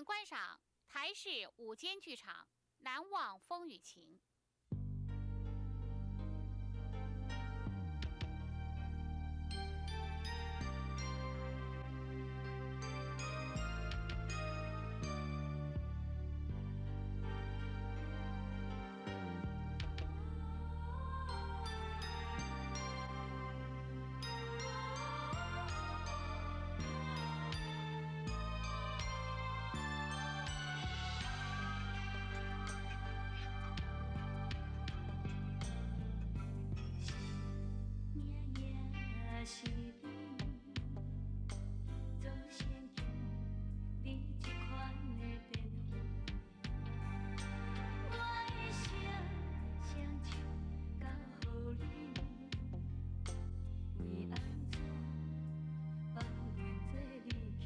觀賞台視午間劇場《難忘風雨情》。是你祖先经历这款的变化，我的心双手交予你，为按怎放任这离去？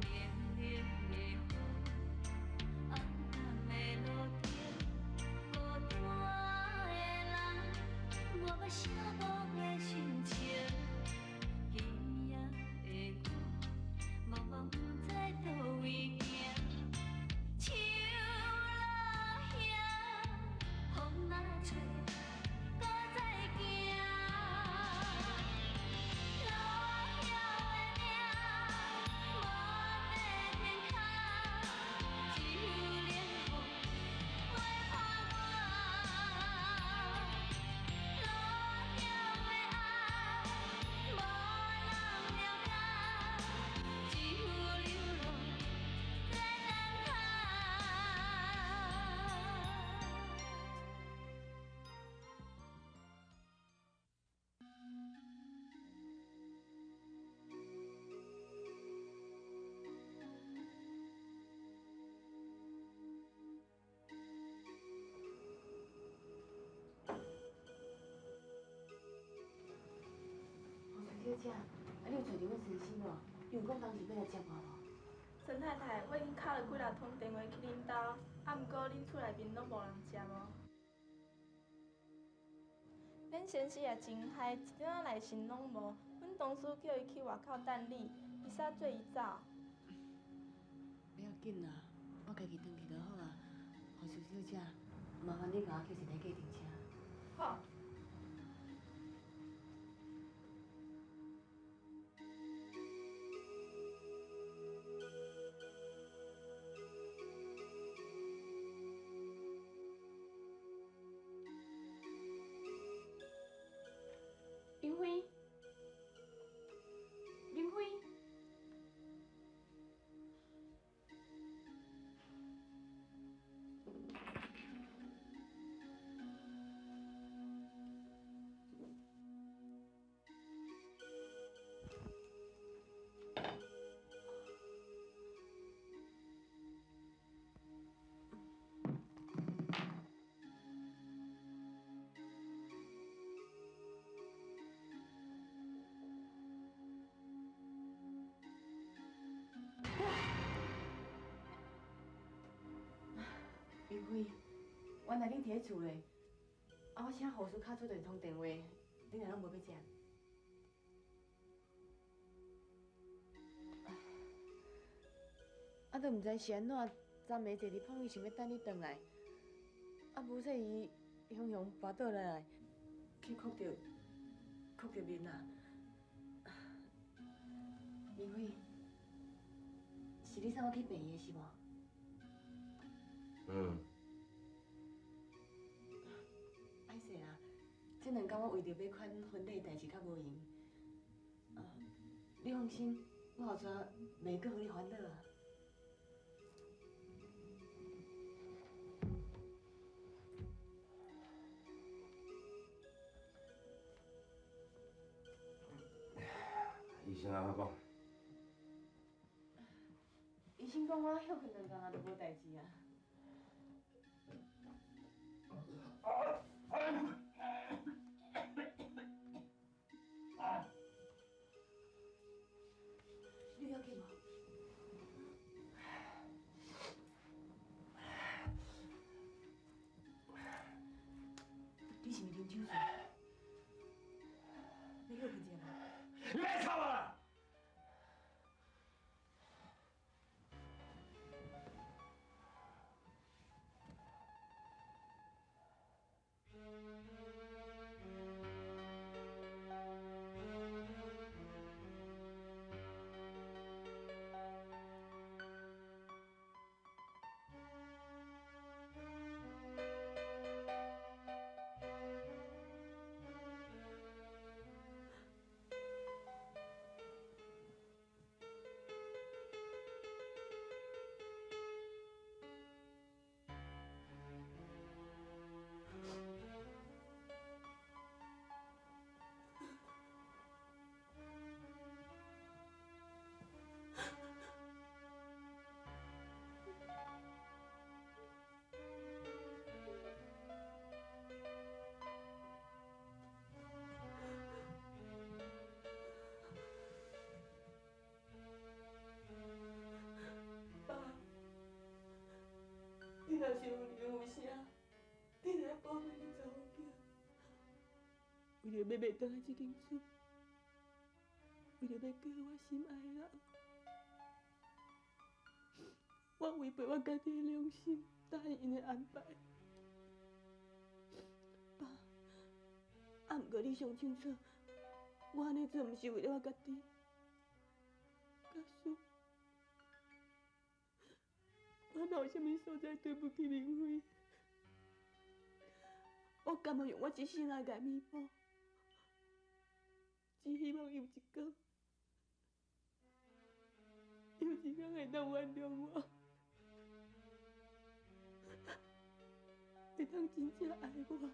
冷冷的雨，暗暗的路灯，孤单的人。我捌写无的心情，今夜的我，茫茫不知佗位行。树落叶，风若吹，搁再行。落叶的命，无地天空，只有冷风陪伴我。落叶的爱，无人了解，只有流浪在等待。黄小姐，啊，你有揣著阮先生無？伊有講當時欲來接我無？陳太太，我已經敲了幾若通電話去恁兜，啊，毋過恁厝內面攏無人接哦。恁先生也真害，一點仔耐心攏無。阮同事叫伊去外口等你，伊煞做伊走。不要緊啦，我家己轉去就好啊。護士小姐，麻煩你共我叫一台計程車。好。明輝，明輝，明輝，原來恁佇咧厝內，啊，我請護士敲出一通電話，恁若攏無欲接。啊，都毋知是按怎，昨暝坐佇碰椅想欲等你轉來，啊，無彩伊雄雄跋倒落來，去哭著，哭著面啊。明輝，是你送我去病院的是無？嗯。歹勢啦，這兩工我為著欲款婚禮代誌較無閒。啊，你放心，我後逝袂閣予你煩惱啊。醫生按怎講？醫生講我歇睏兩工啊，就無代誌啊。你有要緊無？你是毋是啉酒醉？欲歇睏一下無？你別吵我啦！为著欲卖转来這間厝，為著欲救我心愛的人，我違背我家己的良心，答應𪜶的安排。爸，啊，毋過你上清楚，我按呢做毋是為著我家己。假使我若有啥物所在對不起明輝，我甘願用我一生來共彌補，只希望有一天，有一天會當原諒我，會當真正愛我。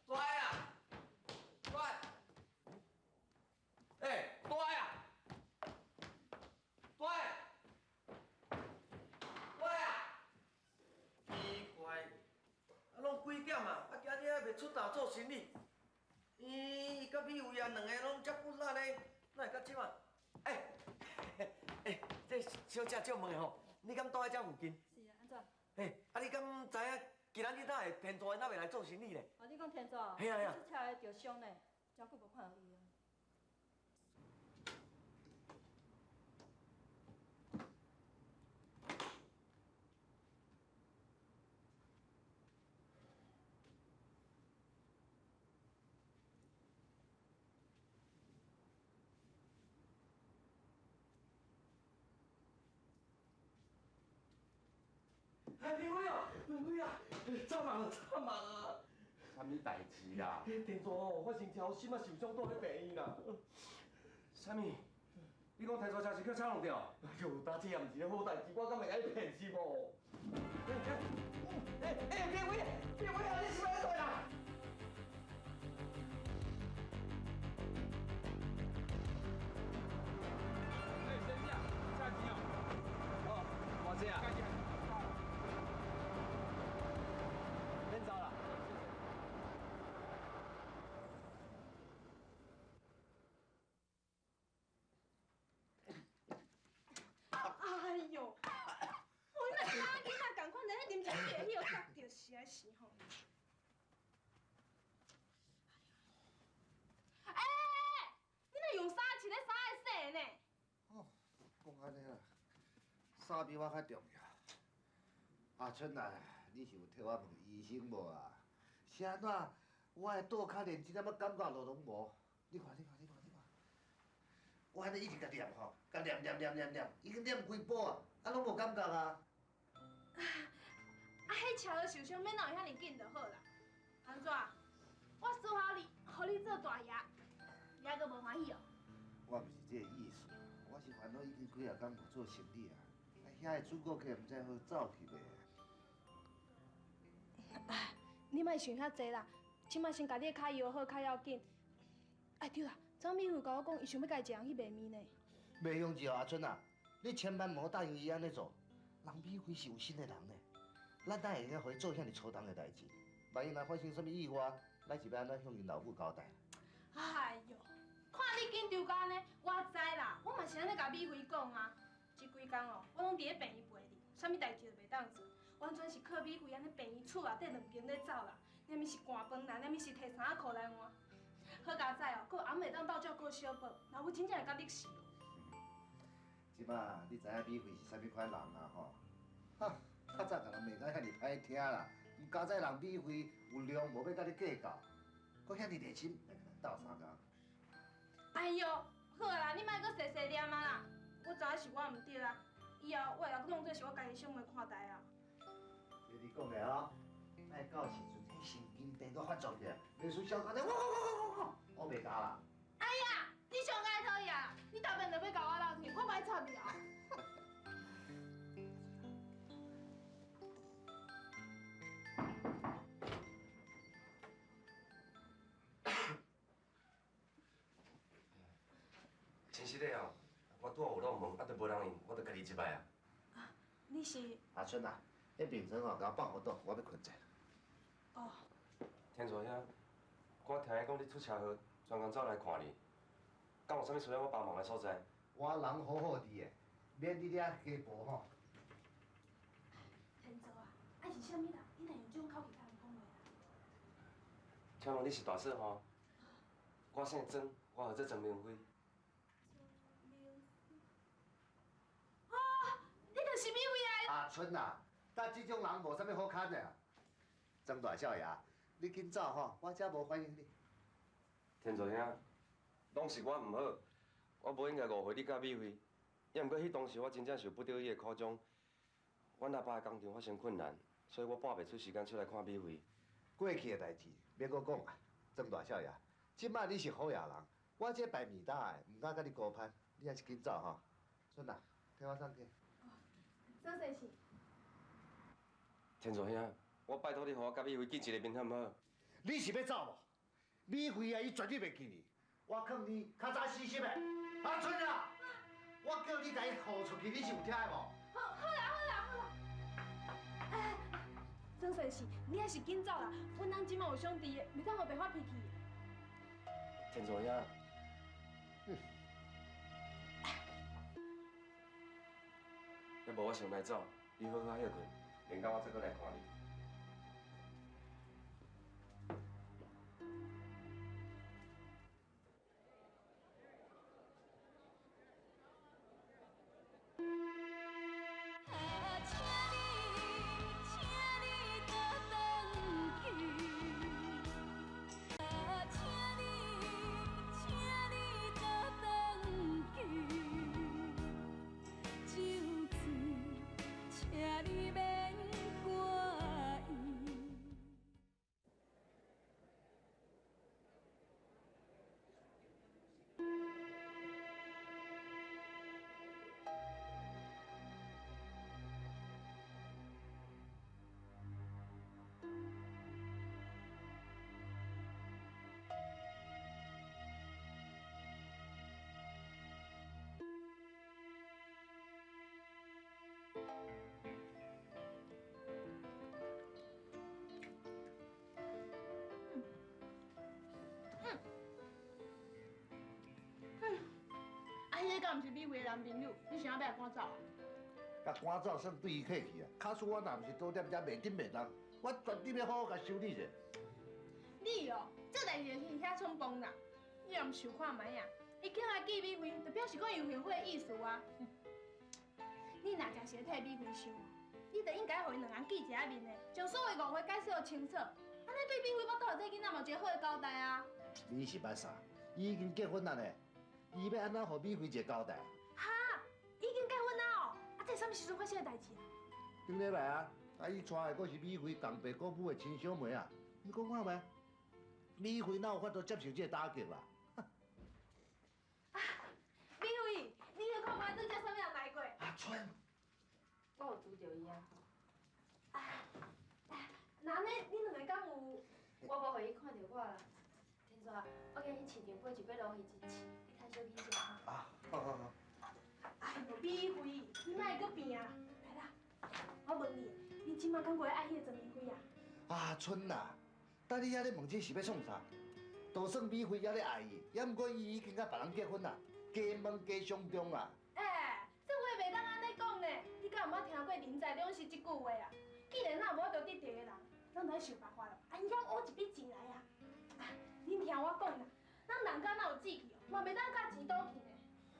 大啊！大！欸，大啊！大！大啊！奇怪，啊，攏幾點啊？啊，今日還袂出閘做生理？伊佮美惠啊，兩个攏遮骨力咧，哪會到這啊？欸，欸，這小姐借問的吼，你敢住佇這附近？是啊，按怎？欸，啊，你敢知影？今仔日哪會天柱哪袂來做生理咧？哦，你講天柱？嘿啊嘿啊。出車著傷咧，真久無看著伊啊。哎，明輝哦，明輝啊，慘忙啊，慘忙啊！啥物代誌啦？天柱哦，發生車禍，心仔受傷，住咧病院啦。啥物？你講天柱車是去車弄著？哎喲，大姐也毋是咧好代誌，我敢會共你騙是無？欸欸，明輝，明輝啊，你是欲按怎啦？欸，先生，車錢哦。哦，偌濟啊？免走啦。哎喲，我那啥囡仔仝款，咧啉食酒会彼个夹著，实在是吼。欸，你若用衫穿咧衫会洗的呢？哦，講按呢啦，衫比我較重要。阿春啊，你是有替我問醫生無啊？是按怎？我的倒跤連一點仔感覺都攏無。你看，你看，你看，你看，我按呢一直共念吼，共念念念念念，已經念幾晡啊，啊攏無感覺啊。啊，彼車禍受傷免鬧遐爾緊就好啦。按怎？我說好你，予你做大爺，你猶閣無歡喜哦？我毋是這个意思，我是煩惱已經幾仔工無做生理啊，啊遐个主顧客毋知好走去袂？哎，你莫想遐濟啦，這擺先共你的跤醫好較要緊。哎對啦，昨美惠共我講，伊想欲家己一个人去賣麵呢。袂用是哦，阿春啊，你千萬莫答應伊按呢做。人美惠是有心的人呢，咱哪會用予伊做遐爾粗重的代誌？萬一若發生啥物意外，咱是欲按怎向𪜶老母交代？哎喲，看你緊張甲按呢，我知啦，我嘛是按呢共美惠講啊。這幾工哦，我攏佇咧病院陪你，啥物代誌都袂當做，完全是靠美惠按呢病院厝內底兩邊咧走啦。啥物是趕飯來，啥物是提衫仔褲來換。好佳哉哦，閣有阿姆會當鬥照顧小寶，老母真正會甲你死哦。這擺你知影美惠是啥物款人啊吼？哈，較早共人罵甲遐爾歹聽啦，毋佳哉人美惠有量無欲佮你計較，閣遐爾熱心來共人鬥相共。哎喲，好啦，你莫閣細細念啊啦，我知影是我毋對啊，以後我會來當做是我家己小妹看待啊。這你講的吼，莫到時陣彼神經病閣發作起來，袂輸小可咧，我我我我我我袂加啦。哎呀，你上愛討厭，你逐遍就欲共我鬧去，我無愛插你啊。真實的哦，我拄仔有落門，啊，都無人應，我就家己入來啊。你是？阿春啊，彼病床吼，共我放予倒，我欲睏者。哦。天柱兄，我聽伊講你出車禍，專工走來看你，敢有啥物需要我幫忙的所在？我人好好佇的，免你遐加婆吼。天柱啊，啊是啥物人？你若用這種口氣佮人講話啦？請問你是大嫂吼？我姓曾，我號做曾明輝。啊，你就是美惠啊！阿春啊，佮這種人無啥物好牽的啊。曾大少爺，你緊走吼，我才無歡迎你。天柱兄，攏是我毋好，我無應該誤會你佮美惠。也毋過彼當時我真正受不得已的苦衷，阮阿爸的工廠發生困難，所以我撥袂出時間出來看美惠。過去的代誌免閣講啊，曾大少爺，這擺你是好野人，我這排面搭的，毋敢佮你高攀，你還是緊走吼。春啊，替我送去。曾先生。天柱兄，我拜託你，予我佮美惠見一个面好毋好？你是欲走無？美惠啊，伊絕對袂記你。我勸你較早死心的。阿春啊，我叫你共伊予出去，你是有聽的無？好，好啦，好啦，好啦。哎，曾先生，你還是緊走啦。阮翁這擺有傷佇的，袂當予白發脾氣。天柱兄，要無我先來走，你好好歇睏，明仔我再閣來看你。迄个敢毋是美惠的男朋友？你是按怎欲共赶走啊？共赶走算对伊客氣啊！假使我若毋是拄踮遮袂振袂動，我絕對欲好好共修理者。你哦，這代誌就是遐衝動啦！你若毋想看覓啊？伊肯來見美惠，就表示講伊有後悔的意思啊。你若真是咧替美惠想，你就應該予𪜶兩人見一下面的，將所有誤會解釋予清楚，按呢對美惠腹肚內這囡仔嘛有一個好的交代啊。你是捌啥？伊已經結婚啊呢？伊欲按怎予美惠一個交代？哈，已經結婚啊哦！啊，這是啥物時陣發生的代誌啊？頂禮拜啊，啊，伊娶的閣是美惠仝爸姑母的親小妹啊！你講看覓？美惠哪有法度接受這個打擊啦？啊，美惠，你去看覓拄才啥物人來過？阿春，我有拄著伊啊。啊，那按呢，恁兩个敢有？我無予伊看著我啦。天柱，我今日去市場買一尾鱸魚一翅，你趁小緊食。啊，好好好。哎喲，美惠，你莫閣變啊！來啦，我問你，你這馬敢閣會愛彼個曾明輝啊？阿春啊，當你遐咧問這是欲創啥？就算美惠猶咧愛伊，猶毋過伊已經佮別人結婚啦，加問加傷重啦。欸，這話袂當按呢講呢。你敢有捌聽過人財兩失這句話啊？既然咱無法度得著的人，咱就愛想辦法咯，按遐挖一筆錢來啊！恁聽我講啦，咱人敢若有志氣哦，嘛袂當佮錢賭去呢。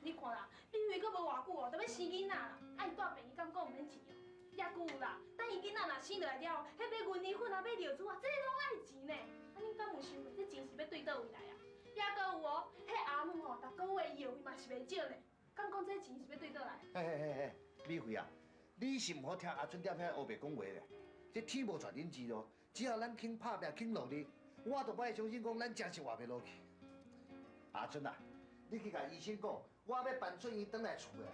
你看啦，美惠阁无偌久哦，就欲生囡仔啦，啊伊蹛病院敢阁毋免钱哦？抑阁有啦，等伊囡仔若生落来了后，彼买牛奶粉啊，买尿珠啊，这拢爱钱呢。啊，恁敢有想过，这钱是欲对佗位来啊？抑阁有哦，彼阿姆吼，逐个月医药费嘛是袂少呢。敢讲这钱是欲对佗来？嘿嘿嘿嘿，美惠啊，你是毋好听阿春踮遐乌白讲话咧。这天无绝人之路，只要咱肯拍拼、肯努力，我就不爱相信讲咱真是活袂落去。阿春啊，你去共医生讲，我欲搬出院转来厝的，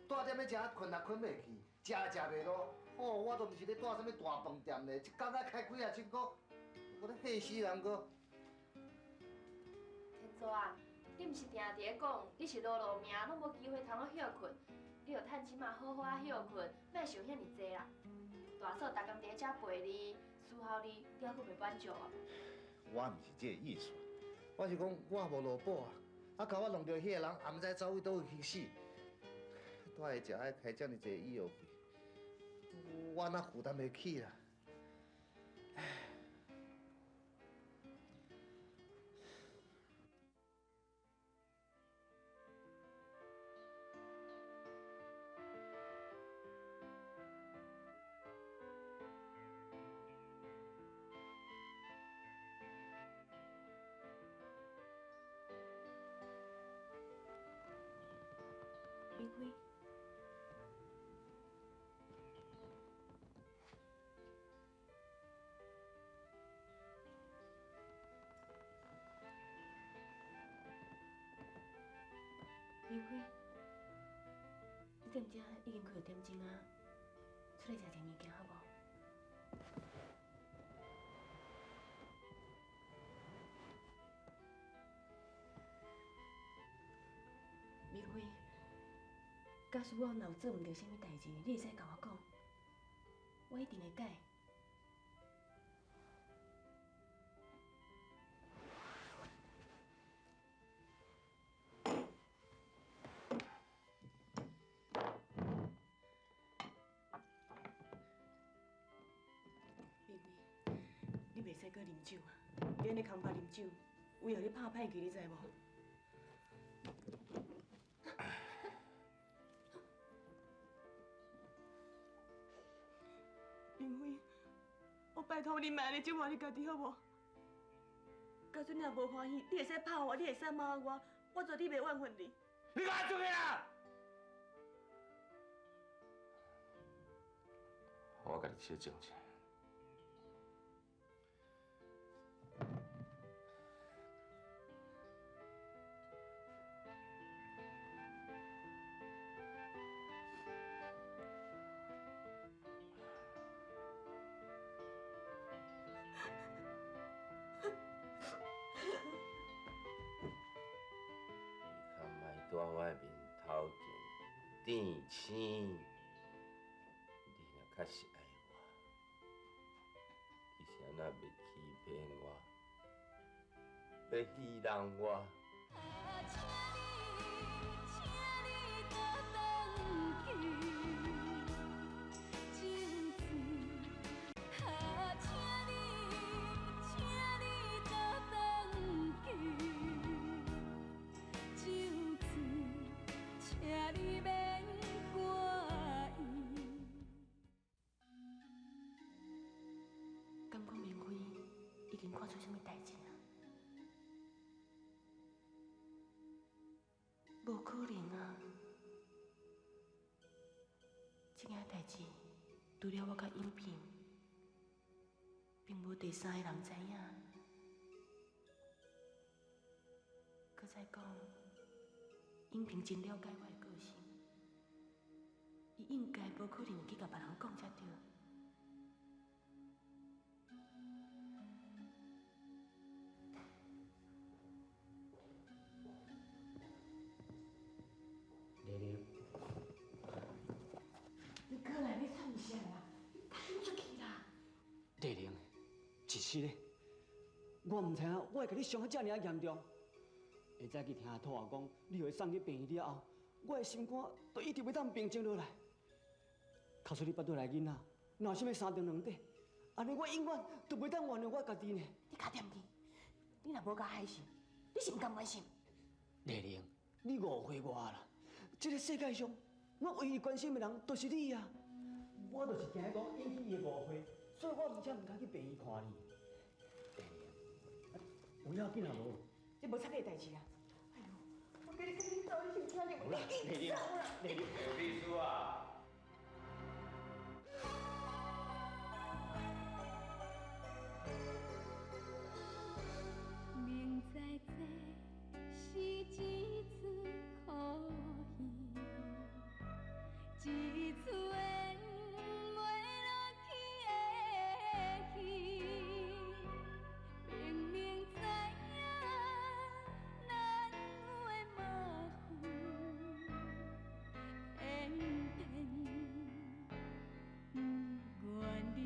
蹛踮咧遮睏也睏袂去，食也食袂落。哦，我都毋是咧蹛啥物大饭店咧，一工仔开几啊千箍，我咧吓死人阁。天祖啊，你毋是定定伫咧讲，你是劳碌命，拢无机会通好歇睏，你著趁这马好好仔歇睏，莫想遐尔济啦。大嫂逐工伫咧遮陪你、伺候你，你犹阁袂满足哦？我毋是这个意思，我是讲我无劳保啊，啊，共我弄著彼个人，也毋知走去佗位去死，蹛会食爱开遮尔济医药费，我哪负担会起啦？唉。明辉，明辉，你踮遮已经几点钟啊？出来食一个物件好无？明辉，假使我若有做毋对啥物代志，你会使共我讲，我一定会改。明辉，你袂使阁啉酒啊！你按呢空腹啉酒，会予你拍歹去，你知无？明辉，我拜托你莫按呢折磨你家己好无？假使你若无欢喜，你会使拍我，你会使骂我，我绝对袂怨恨你。你给我出去啦！我家己小静一下。你较莫蹛我的面头前甜青，你若确实爱我，你是按怎欲欺骗我，欲戏弄我？啊，请你，请你倒转去，情字。啊，请你，请你倒转去，情字，请你免赶伊。敢讲明辉已经看出啥物代志啊？无可能啊！这件代志除了我佮允萍，并无第三个人知影。阁再讲，允萍真了解我的个性，伊应该无可能会去共别人讲才对。丽玲，你过来，你创啥啦？你赶紧出去啦！丽玲，其实咧，我毋知影我会共你伤甲遮尔仔严重。下早起听兔仔讲，你予伊送去病院了后，我的心肝就一直袂当平静落来。假使你腹肚内囡仔，若有啥物三长两短，按呢我永远都袂当原谅我家己呢。你较恬去，你若无共害死，你是毋甘愿信？丽玲，你误会我啦。這个世界上，我唯一關心的人就是你啊！我就是驚講引起伊的誤會，所以我毋才毋敢去病院看你。有要緊啊無？這無插你的代誌啊！哎呦，我叫你趕緊走，你是有聽著無？啦，你緊走啦！你秘書啊！明知這是一出苦戲，一出演袂落去的戲。明明知影咱有的麻煩，偏偏不愿离。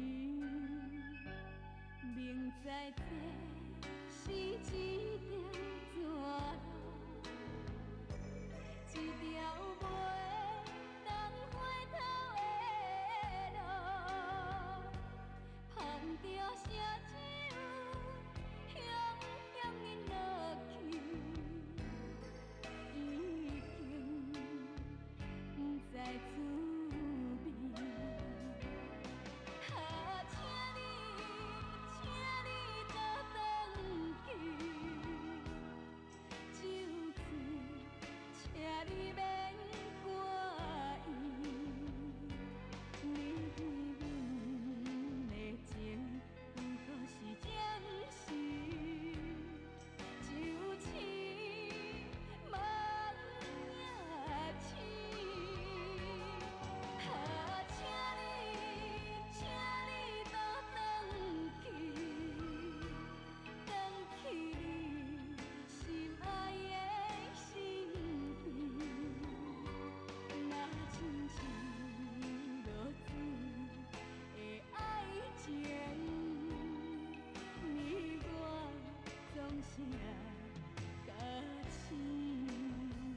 明知這是一條绝路，一條袂当回頭的路，捧著烧酒，雄雄饮落去，已经不知滋味。啊，请你，请你倒转去，酒醉，请你免挂意。你对阮的情，不过是暂时，就似梦也似。啊，请你，请你倒转去，转去你心爱的身边，若亲像落水的爱情，你我总是爱。